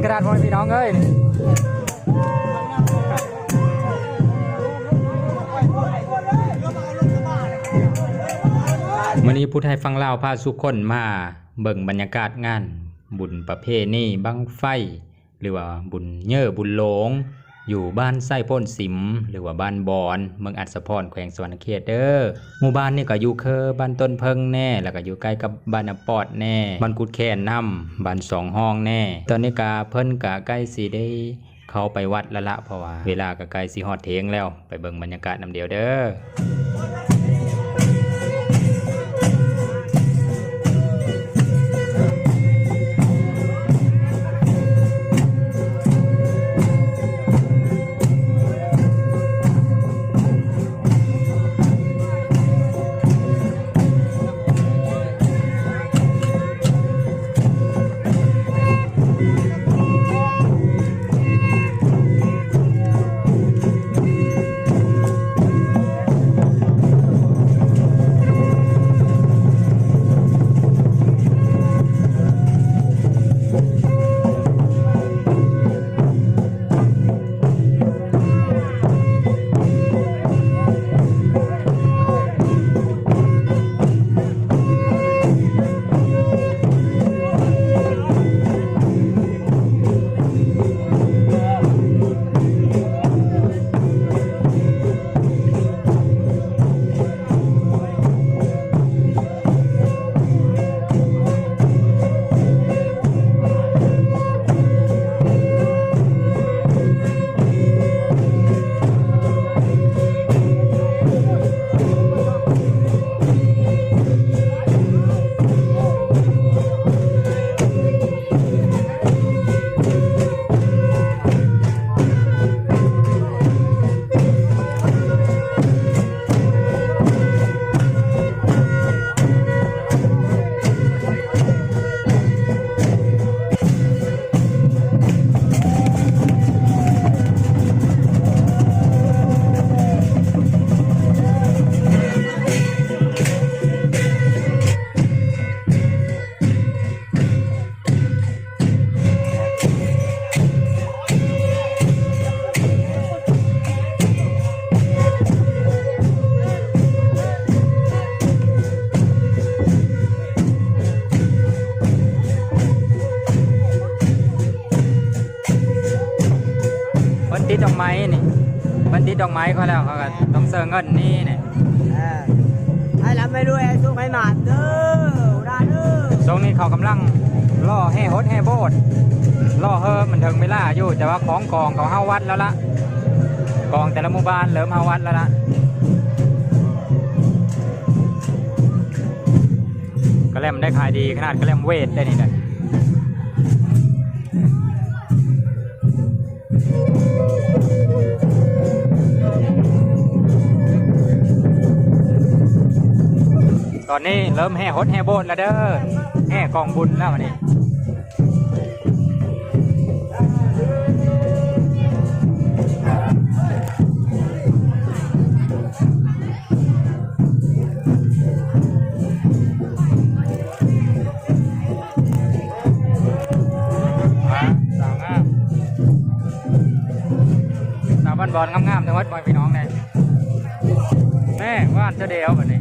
ກະດາດ ພໍ່ແມ່ພີ່ນ້ອງເອີຍ ນີ້ ມື້ນີ້ຜູ້ໄທຝັ່ງລາວພາສູ່ຄົນມາເບິ່ງບັນຍາກາດງານບຸນປະເພນີບັ້ງໄຟ ຫຼືວ່າບຸນເຍີບຸນໂລງ ຢູ່ບ້ານໄຊໂພນສິມ ຫຼືວ່າບ້ານບອນ ເມືອງອັດສະພອນ ແຂວງສະຫວັນນະເຂດເດີ. ໝູ່ບ້ານນີ້ກໍຢູ່ເຄີບ້ານຕົ້ນເຜິ້ງແດ່ ແລ້ວກໍຢູ່ໃກ້ກັບບ້ານນາປອດແດ່ ບ້ານກຸດແຄນນຳ ບ້ານສອງຫ້ອງແດ່. ຕອນນີ້ກະເພິ່ນກະໃກ້ຊິໄດ້ເຂົ້າໄປວັດແລ້ວລະ ເພາະວ່າເວລາກະໃກ້ຊິຮອດທ່ຽງແລ້ວ. ໄປເບິ່ງບັນຍາກາດນຳດຽວເດີ. ເພິ່ນຕິດດອກໄມ້ນີ້ ເພິ່ນຕິດດອກໄມ້ເຂົາແລ້ວ ເຂົາກໍຕ້ອງເຊີເງິນນີ້ນີ້. ເອີ ໃຫ້ລ່ຳໃຫ້ລວຍ ໃຫ້ໂຊກໃຫ້ໝານເດີ ຫຼານເດີ. ຊ່ວງນີ້ເຂົາກຳລັງຫຼໍ່ແຫ່ຫົດແຫ່ໂບດ ຫຼໍ່ເຮີ ມັນເຖິງເວລາຢູ່ ແຕ່ວ່າຂອງກອງເຂົາເຮົາວັດແລ້ວລະ ກອງແຕ່ລະໝູ່ບ້ານເລີ່ມເຮົາວັດແລ້ວລະ. ກະແລັມໄດ້ຂາຍດີຂະໜາດ ກະແລັມເວດໄດ້ນີ້ໄດ. ຕອນນີ້ເລີ່ມແຫ່ຫົດແຫ່ໂບດແລ້ວເດີ ແຫ່ກອງບຸນແລ້ວບັດນີ້. ສາວງາມ ສາວບ້ານບອນງາມໆ ທັງໝົດ ພໍ່ແມ່ພີ່ນ້ອງເດ້. ແມ່ ຫວານເທື່ອດຽວບັດນີ້.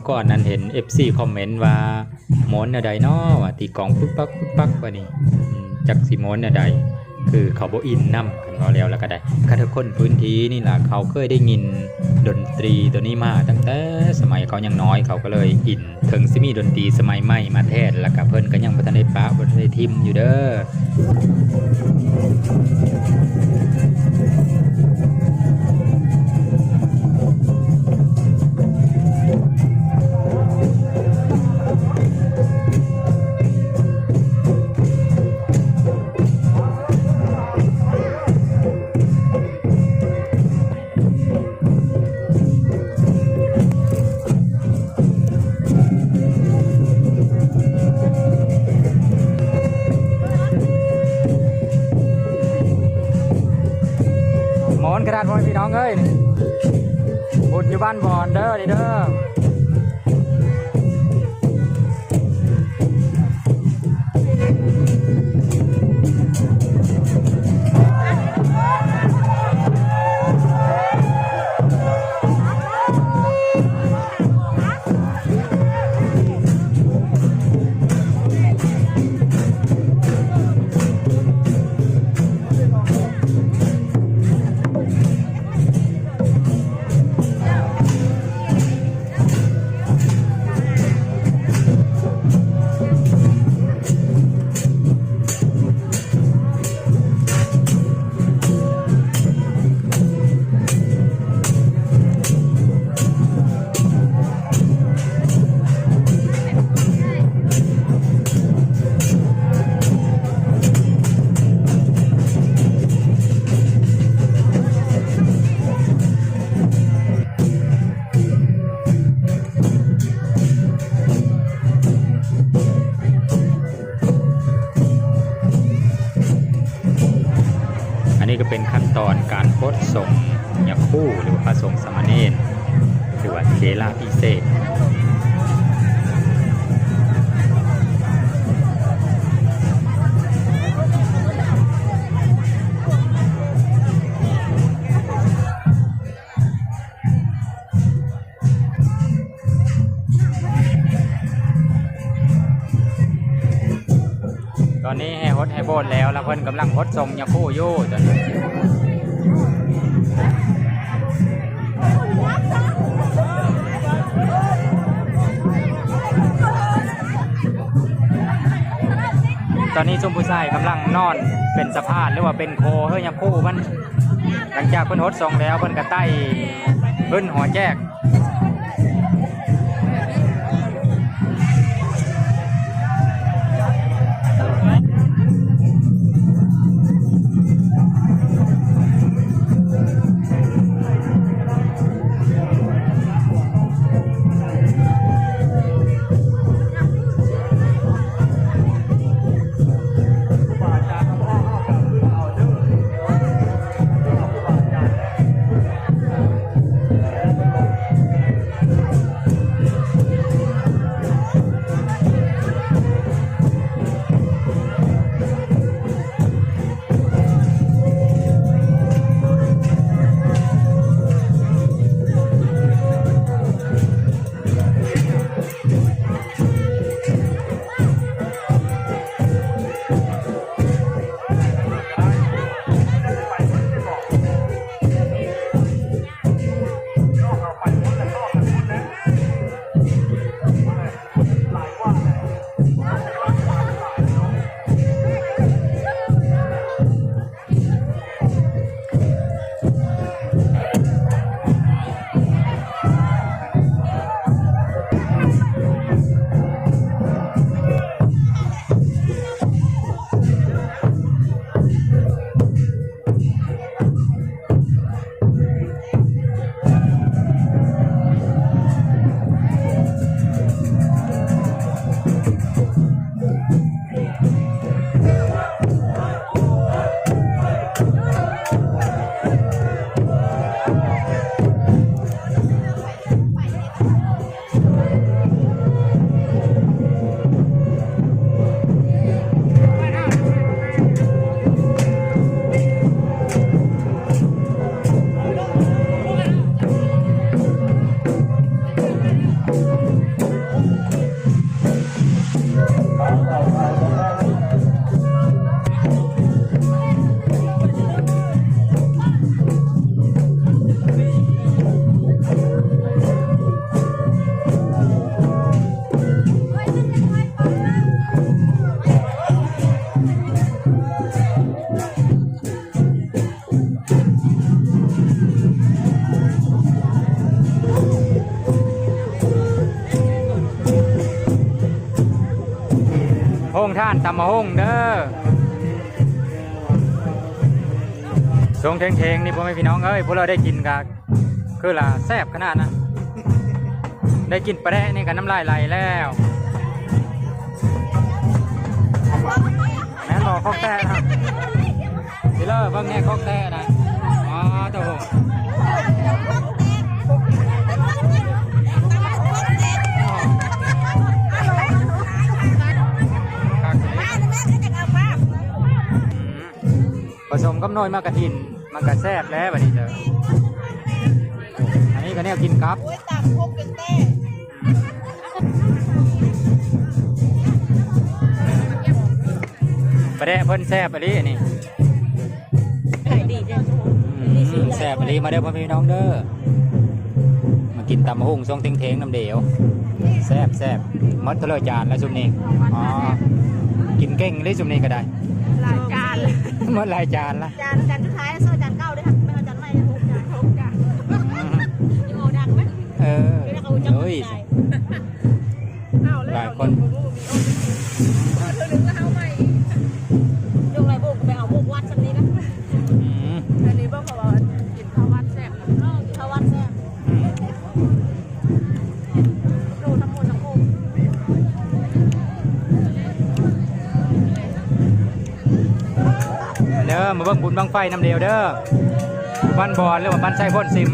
ກ່ອນນັ້ນເຫັນເອັຟຊີຄອມເມັນວ່າ ໂມນແນວໃດນໍ ວ່າຕີກອງປຶກປັກປຶກປັກວ່ານີ້ ອືມ ຈັກຊິໂມນແນວໃດ ຄືເຂົາບໍ່ອິນນຳ ຄັນເວົ້າແລ້ວລະກະໄດ້. ຄັນຄົນພື້ນທີ່ນີ້ລະ ເຂົາເຄີຍໄດ້ຍິນດົນຕີໂຕນີ້ມາຕັ້ງແຕ່ສະໄໝເຂົາຍັງນ້ອຍ ເຂົາກະເລີຍອິນ. ເຖິງຊິມີດົນຕີສະໄໝໃໝ່ມາແທນ ລະກະເພິ່ນກະຍັງບໍ່ທັນໄດ້ປະ ບໍ່ທັນໄດ້ຖິ້ມຢູ່ເດີ. ມ່ວນຂະໜາດ ພໍ່ແມ່ພີ່ນ້ອງເອີຍ ບຸນຢູ່ບ້ານບອນເດີ ນີ້ເດີ. ອັນນີ້ກະເປັນຂັ້ນຕອນການຫົດສົງຍາຄູ ຫຼືວ່າພະສົງສາມະເນນ ຫຼືວ່າເຖລາພິເສກ. ຕອນນີ້ແຫ່ຫົດແຫ່ໂບດແລ້ວ ລະເພິ່ນກຳລັງຫົດສົງຍາຄູຢູ່ຕອນນີ້. ຕອນນີ້ຊຸມຜູ້ຊາຍກຳລັງນອນເປັນສະພານ ຫຼືວ່າເປັນໂຄເຮີຍາຄູມັນ. ຫຼັງຈາກເພິ່ນຫົດສົງແລ້ວ ເພິ່ນກະໄຕ້ຂຶ້ນຫໍແຈກ. ເ ໂຮງທານຕຳບັກຫຸ່ງເດີ ຊົງເທັງໆ ນີ້ ພໍ່ແມ່ພີ່ນ້ອງເອີຍ ພວກເຮົາໄດ້ກິນກະ ຄືລະແຊບຂະໜາດນະ ໄດ້ກິນປາແດກນີ້ກະນ້ຳລາຍໄຫຼແລ້ວ ແມ່ນບໍ່ ຂອງແທ້ນະ ພີ່ເລີ ເບິ່ງແນ່ ຂອງແທ້ນະ ອໍ ໂທ້ ຄັກອີ່ຫຼີ ອືມ ປະສົມກັບໜ່ວຍໝາກກະຖິນ ມັນກະແຊບແລ້ວບາດນີ້ເດີ ອັນນີ້ກະແນວກິນກັບ ໂອ້ຍ ຕຳຄົກເປັນແຕ່ ປາແດກເພິ່ນແຊບອີ່ຫຼີນີ້ ຂາຍດີເດີ ອືມ ແຊບອີ່ຫຼີ ມາເດີພໍ່ແມ່ພີ່ນ້ອງເດີ ມາກິນຕຳບັກຫຸ່ງຊົງເທັງໆ ນຳເດວ ແຊບໆ ໝົດເທົ່າໃດຈານລະຊຸມນີ້ ອໍ ກິນເກັ່ງເລີຍຊຸມນີ້ກະໄດ້ ຫຼາຍຈານ ໝົດຫຼາຍຈານລະ ຈານ ຈານສຸດທ້າຍ ເຊີ ຈານເກົ່າເດີ ແມ່ນເອົາຈານໃໝ່ ຫົກຈານ ຫົກຈານ ອືມ ເອີ ໂອ້ຍ ຫຼາຍຄົນ ເອົາເທື່ອໜຶ່ງແລ້ວເອົາໃໝ່ອີກ ຍົກໄລ່ບຸກໄປເອົາບຸກວັດຊຳນີ້ນະ ອືມ ອັນນີ້ບໍ່ ເພາະວ່າກິນເຂົ້າວັດແຊບ ເອີ ກິນເຂົ້າວັດແຊບ ອືມ ເດີ ມາເບິ່ງບຸນບັ້ງໄຟນຳເດວເດີ ບ້ານບອນ ຫຼືວ່າບ້ານໄຊໂພນຊິມ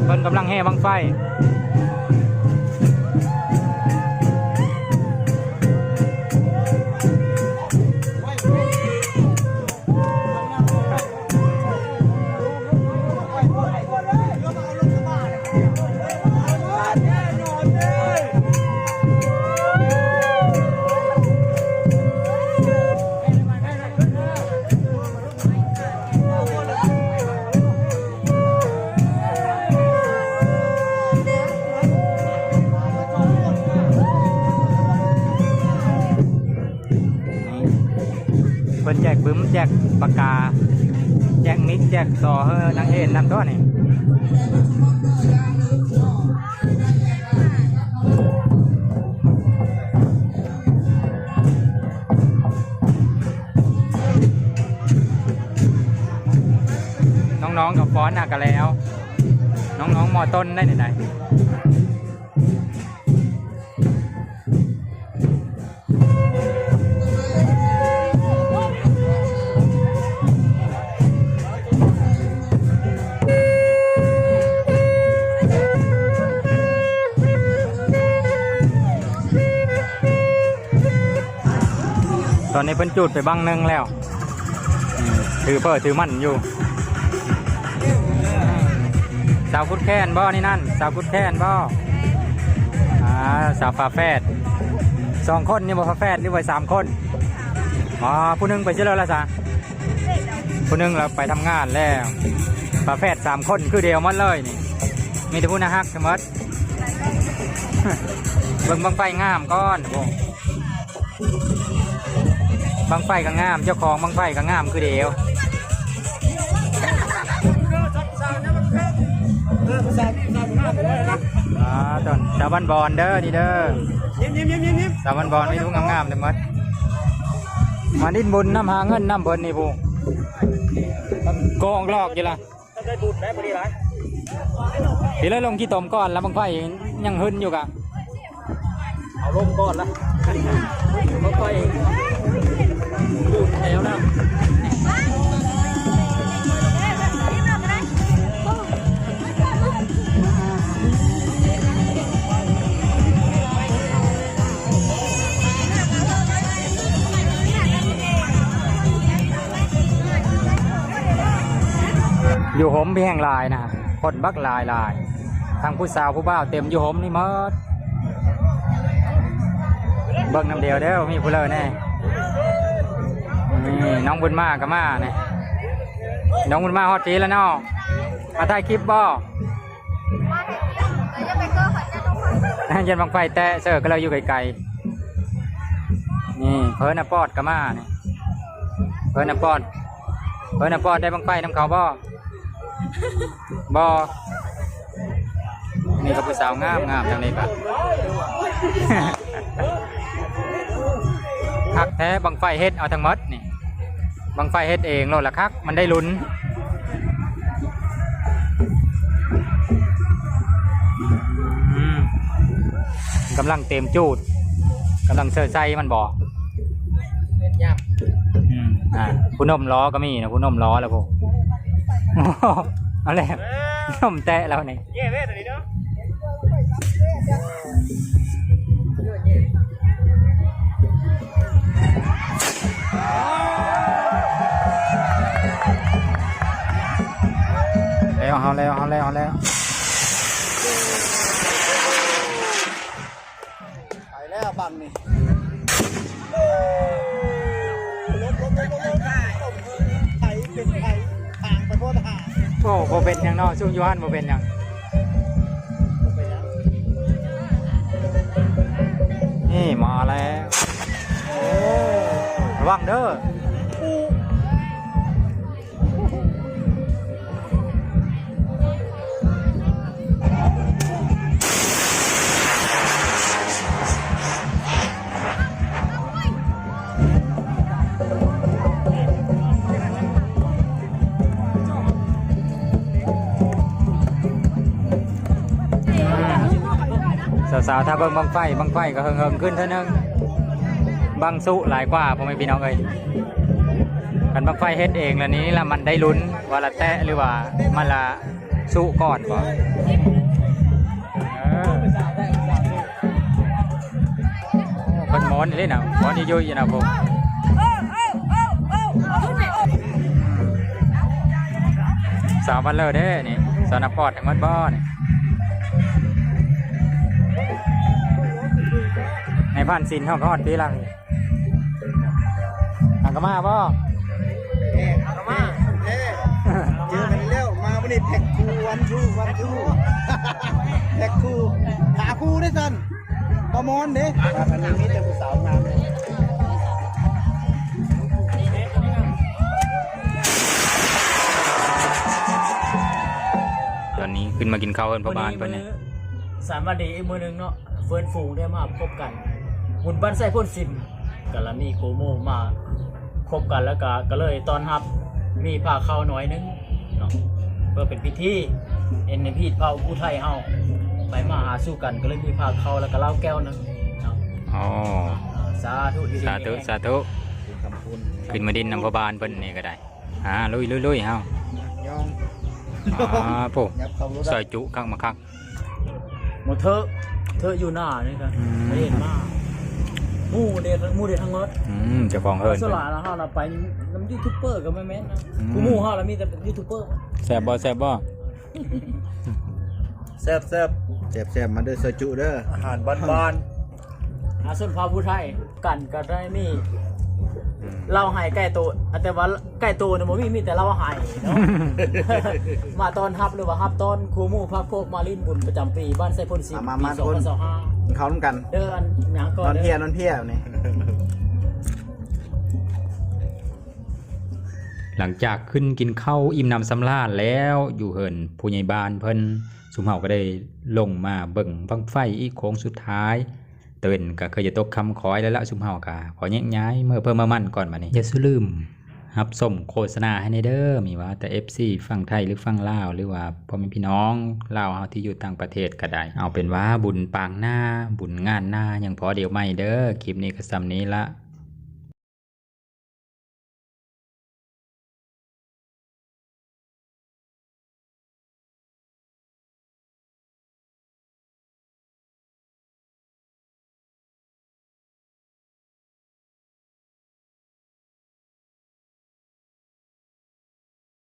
ເພິ່ນກຳລັງແຫ່ບັ້ງໄຟ ເພິ່ນແຈກບຶ້ມ ແຈກປາກກາ ແຈກມິກ ແຈກສໍໃຫ້ນາງເອນນຳຕົວະນີ້. ນ້ອງໆ ກະຟ້ອນຫາກະແລ້ວ ນ້ອງໆ ມໍຕົ້ນໄດ້ນີ້ໄດ. ຕອນນີ້ເພິ່ນຈູດໄປບັ້ງໜຶ່ງແລ້ວ ອືມ ຖືເພີຖືມັນຢູ່. ສາວກຸດແຄນບໍ່ນີ້ນັ້ນ? ສາວກຸດແຄນບໍ່? ອ່າ ສາວຝາແຝດ ສອງຄົນນີ້ບໍ່ ຝາແຝດ ຫຼືວ່າສາມຄົນ? ອໍ ຜູ້ໜຶ່ງໄປໃສແລ້ວລະສະ? ຜູ້ໜຶ່ງລະໄປທຳງານແລ້ວ. ຝາແຝດສາມຄົນຄືດຽວໝົດເລີຍນີ້ ມີແຕ່ຜູ້ໜ້າຮັກທັງໝົດ. ເບິ່ງບັ້ງໄຟງາມກ່ອນ ໂອ້ ບັ້ງໄຟກະງາມ ເຈົ້າຂອງບັ້ງໄຟກະງາມຄືດຽວ. ອ່າ ຕອນ ສາວບ້ານບອນເດີ ນີ້ເດີ ສາວບ້ານບອນມີຜູ້ງາມໆ ທັງໝົດ ມາຫຼິ້ນບຸນນຳ ຫາເງິນນຳເພິ່ນນີ້ ຜູ້ກອງລອກຢູ່ລະ. ໄດ້ບຸນໄດ້ພໍດີຫຼາຍ ພີ່ເລີຍລົງຂີ້ຕົມກ່ອນລະ ບັ້ງໄຟຍັງຫຶ້ນຢູ່ກະ ເອົາລົງກ່ອນລະ ບັ້ງໄຟຫຸ້ນແລ້ວນະ. ໂຮມແຮງຫຼາຍນະ ຄົນບັກຫຼາຍໆ ທັງຜູ້ສາວຜູ້ບ່າວເຕັມຢູ່ໂຮມນີ້ໝົດ. ເບິ່ງນຳດຽວເດີ ມີຜູ້ເລີແດ່. ນີ້ນ້ອງບຸນມາກໍມານີ້ ນ້ອງບຸນມາຮອດພີ້ແລ້ວເນາະ. ມາຖ່າຍຄລິບບໍ່? ຢ້ານບັ້ງໄຟແຕະເຊີ ກໍເລີຍຢູ່ໄກໆ. ນີ້ເພິ່ນນະປອດກໍມານີ້ ເພິ່ນນະປອດ ເພິ່ນນະປອດໄດ້ບັ້ງໄຟນຳເຂົາບໍ່? ບໍ່. ນີ້ກໍຜູ້ສາວງາມໆ ທາງນີ້ກໍຄັກແທ້ ບັ້ງໄຟເຮັດເອົາທັງໝົດນີ້. ບັ້ງໄຟເຮັດເອງໂລດລະຄັກ ມັນໄດ້ລຸ້ນ. ອືມ ກຳລັງເຕັມຈູດ ກຳລັງເຊີໃສ່ມັນບໍ່? ອືມ ອ່າ ຜູ້ນົມລໍ້ກໍມີນະ ຜູ້ນົມລໍ້ແລ້ວພຸ້ນ. ເອົາແລ້ວ ນົມແຕະແລ້ວນີ້. ແລ້ວ ເຮົາແລ້ວ ເຮົາແລ້ວ ເຮົາແລ້ວ ໄປແລ້ວບັ້ງນີ້. ໄປເປັນໄປທາງໄປໂພດຫາ. ໂອ້ ບໍ່ເປັນຫຍັງເນາະ ຊຸມຢູ່ຫັ້ນບໍ່ເປັນຫຍັງ. ນີ້ມາແລ້ວ ລະວັງເດີ. ສາວໆ ຖ້າເບິ່ງບັ້ງໄຟ ບັ້ງໄຟກໍເຫິງໆ ຂຶ້ນເທື່ອໜຶ່ງ ບັ້ງສຸຫຼາຍກວ່າ ພໍ່ແມ່ພີ່ນ້ອງເອີຍ. ຄັນບັ້ງໄຟເຮັດເອງລະນີ້ລະ ມັນໄດ້ລຸ້ນວ່າລະແຕະ ຫຼືວ່າມັນລະສຸກ່ອນບໍ່? ເອີ ເພິ່ນມ່ວນອີ່ຫຼີນະ ມ່ວນຢູ່ຢູ່ນະພຸ້ນ. ສາວບັ້ນເລີເດ້ນີ້ ສາວນະປອດທັງໝົດບໍ່ນີ້? ໃນບ້ານສິນເຮົາກໍຮອດປີລະ ຫາກະມາບໍ່? ຫາກະມາ ເອີ ເຈີກັນແລ້ວ ມາມື້ນີ້ແພັກຄູ່ ວັນທູ ວັນທູ ແພັກຄູ່ ຫາຄູ່ເດ້ຊັ້ນ. ປະມອນເດ້ ອັນນີ້ມີແຕ່ຜູ້ສາວງາມເດ້. ຕອນນີ້ຂຶ້ນມາກິນເຂົ້າເຮືອນພໍ່ບ້ານເພິ່ນນີ້ ສາມວັນດີອີກມື້ໜຶ່ງເນາະ ເພື່ອນຝູງໄດ້ມາພົບກັນ ບຸນບ້ານໄຊໂພນສິມ ກໍລະມີຄູ່ໝູ່ມາ ຄົບກັນ ແລ້ວກະ ກະເລີຍຕ້ອນຮັບ ມີພາເຂົ້າໜ້ອຍໜຶ່ງເນາະ ເພື່ອເປັນພິທີ ເຮັດໃຫ້ຮີດເຜົ່າຜູ້ໄທເຮົາໄປມາຫາສູ່ກັນ ກະເລີຍມີພາເຂົ້າ ແລ້ວກະເຫຼົ້າແກ້ວໜຶ່ງເນາະ. ອໍ ສາທຸ ສາທຸ ສາທຸ. ຂຶ້ນມາດິນນຳພໍ່ບ້ານເພິ່ນນີ້ກະໄດ້. ອ່າ ລຸຍໆໆ ເຮົາ ອ່າ ໂອ້ ຊອຍຈຸຄັກມາຄັກ. ໝູເທີະ ເທີະຢູ່ໜ້ານີ້ກະ ອືມ ໄດ້ເຫັນມາ ໝູ່ເດັດ ໝູ່ເດັດທັງໝົດ. ອືມ ເຈົ້າຂອງເຮືອນ ສ່ວນຫຼາຍລະເຮົາລະໄປນຳຢູທູບເບີກະແມ່ນໆນະ. ອືມ ໝູ່ເຮົາລະມີແຕ່ຢູທູບເບີ. ແຊບບໍ່ ແຊບບໍ່? ແຊບໆ ແຊບໆ ມາເດີ ຊອຍຈຸເດີ ອາຫານບ້ານໆ. ອາ ຊົນເຜົ່າຜູ້ໄທ ກັນກະໄດ້ມີ ອືມ ເຫຼົ້າໄຫໄກ່ໂຕ ອາ ແຕ່ວ່າໄກ່ໂຕນີ້ບໍ່ມີ ມີແຕ່ເຫຼົ້າໄຫເນາະ. ມາຕ້ອນຮັບ ຫຼືວ່າຮັບຕ້ອນຄູ່ໝູ່ພັກພວກມາຫຼິ້ນບຸນປະຈຳປີບ້ານໄຊໂພນສິມ ມາ ມາ ປີສອງພັນຊາວຫ້າ ກິນເຂົ້ານຳກັນເດີ. ອັນຫຍັງກໍ ນອນເພຍ ນອນເພຍນີ້. ຫຼັງຈາກຂຶ້ນກິນເຂົ້າອີ່ມໜຳສຳລານແລ້ວ ຢູ່ເຮືອນຜູ້ໃຫຍ່ບ້ານເພິ່ນ ຊຸມເຮົາກໍໄດ້ລົງມາເບິ່ງບັ້ງໄຟອີກໂຄ້ງສຸດທ້າຍ. ຕາເວັນກໍຄືຈະຕົກຄ່ຳຄ້ອຍແລ້ວລະ ຊຸມເຮົາກໍຂໍແຍກຍ້າຍເມືອເພີ່ມເມືອໝັ່ນກ່ອນບາດນີ້. ຢ່າສູ່ລືມຮັບຊົມໂຄສະນາໃຫ້ແດ່ເດີ ມີວ່າແຕ່ເອັຟຊີຝັ່ງໄທ ຫຼື ຝັ່ງລາວ ຫຼືວ່າພໍ່ແມ່ພີ່ນ້ອງລາວເຮົາທີ່ຢູ່ຕ່າງປະເທດກໍໄດ້. ເອົາເປັນວ່າບຸນປາງໜ້າ ບຸນງານໜ້າ ຍັງພໍດຽວໃໝ່ເດີ. ຄລິບນີ້ກໍສ່ຳນີ້ລະ.